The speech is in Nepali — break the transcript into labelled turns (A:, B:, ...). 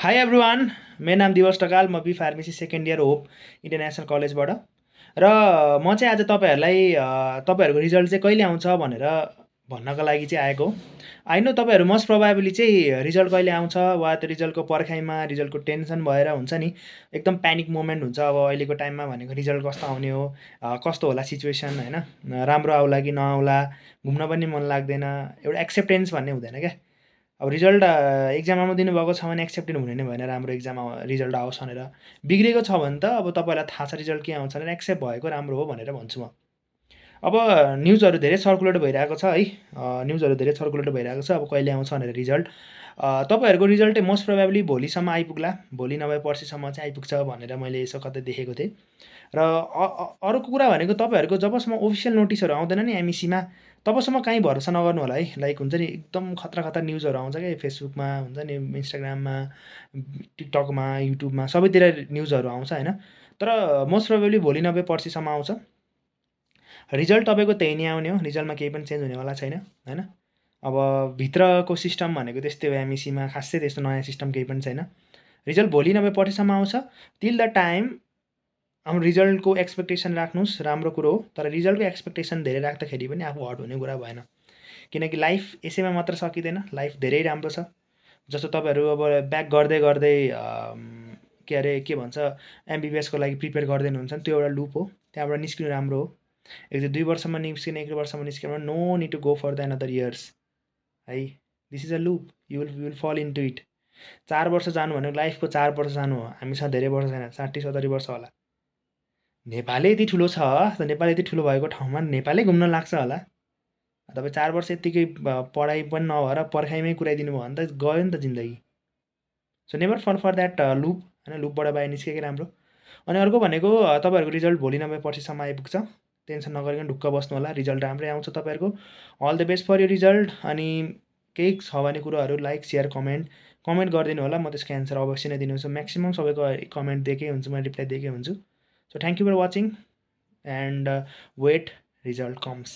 A: हाई एभ्रिवान, मेरो नाम दिवस ढकाल। म B pharmacy second year Hope International कलेजबाट। र म चाहिँ आज तपाईँहरूलाई तपाईँहरूको रिजल्ट चाहिँ कहिले आउँछ भनेर भन्नको लागि चाहिँ आएको हो। आई नो तपाईँहरू मोस्ट प्रोभाबली चाहिँ रिजल्ट कहिले आउँछ वा त्यो रिजल्टको पर्खाइमा रिजल्टको टेन्सन भएर हुन्छ नि, एकदम प्यानिक मोमेन्ट हुन्छ। अब अहिलेको टाइममा भनेको रिजल्ट कस्तो आउने हो, कस्तो होला सिचुएसन होइन, राम्रो आउला कि नआउला, घुम्न पनि मन लाग्दैन, एउटा एक्सेप्टेन्स भन्ने हुँदैन क्या। अब रिजल्ट एक्जाम आउनु दिनुभएको छ भने एक्सेप्टेड हुने नै भएन, राम्रो एक्जाम रिजल्ट आओस् भनेर। बिग्रेको छ भने त अब तपाईँलाई थाहा छ रिजल्ट के आउँछ भनेर एक्सेप्ट भएको राम्रो हो भनेर भन्छु म। अब न्युजहरू धेरै सर्कुलेट भइरहेको छ है, न्युजहरू धेरै सर्कुलेट भइरहेको छ अब कहिले आउँछ भनेर रिजल्ट। तपाईँहरूको रिजल्ट चाहिँ मोस्ट प्रोभाबली भोलिसम्म आइपुग्ला, भोलि नभए पर्सिसम्म चाहिँ आइपुग्छ भनेर मैले यसो कतै देखेको थिएँ। र अर्को कुरा भनेको तपाईँहरूको जबसम्म ओफिसियल नोटिसहरू आउँदैन नि एमइसीमा, तबसम्म काहीँ भरोसा नगर्नु होला है। लाइक हुन्छ नि एकदम खतरा खतरा न्युजहरू आउँछ क्या फेसबुकमा, हुन्छ नि इन्स्टाग्राममा, टिकटकमा, युट्युबमा, सबैतिर न्युजहरू आउँछ होइन। तर मोस्ट प्रोबेबली भोलि नभए पर्सिसम्म आउँछ रिजल्ट। तपाईँको त्यही नै आउने हो, रिजल्टमा केही पनि चेन्ज हुनेवाला छैन होइन। अब भित्रको सिस्टम भनेको त्यस्तै हो, एमइसीमा खासै त्यस्तो नयाँ सिस्टम केही पनि छैन। रिजल्ट भोलि नभए पर्सिसम्म आउँछ। टिल द टाइम हाम्रो रिजल्टको एक्सपेक्टेसन राख्नुहोस्, राम्रो कुरो हो। तर रिजल्टको एक्सपेक्टेसन धेरै राख्दाखेरि पनि आफू हर्ट हुने कुरा भएन, किनकि लाइफ यसैमा मात्र सकिँदैन, लाइफ धेरै राम्रो छ। जस्तो तपाईँहरू अब ब्याक गर्दै गर्दै के अरे के भन्छ एमबिबिएसको लागि प्रिपेयर गर्दै हुनुहुन्छ नि, त्यो एउटा लुप हो, त्यहाँबाट निस्किनु राम्रो हो। एक त 2 वर्षमा निस्किने, 1 वर्षमा निस्किनु, no need to go for the another years है। This is a loop, you will fall into it. 4 वर्ष जानु भनेको लाइफको 4 वर्ष जानु हो। हामीसँग धेरै वर्ष छैन, 60-70 वर्ष होला। नेपालै यति ठुलो छ त, नेपाल यति ठुलो भएको ठाउँमा नेपालै घुम्न लाग्छ होला। तपाईँ 4 वर्ष यत्तिकै पढाइ पनि नभएर पर्खाइमै कुराइदिनु भयो भने त गयो नि त जिन्दगी। सो नेभर फल फर द्याट लुप होइन, लुपबाट बाहिर निस्केकै राम्रो। अनि अर्को भनेको तपाईँहरूको रिजल्ट भोलि नभए पर्सिसम्म आइपुग्छ, टेन्सन नगरिकन ढुक्क बस्नु होला, रिजल्ट राम्रै आउँछ तपाईँहरूको। अल द बेस्ट फर यो रिजल्ट। अनि केही छ भने कुरोहरू लाइक सेयर कमेन्ट गरिदिनु होला, म त्यसको एन्सर अवश्य नै दिनेछु। म्याक्सिमम् सबैको कमेन्ट दिएकै हुन्छु, म रिप्लाई दिएकै हुन्छु। So thank you for watching and wait result comes.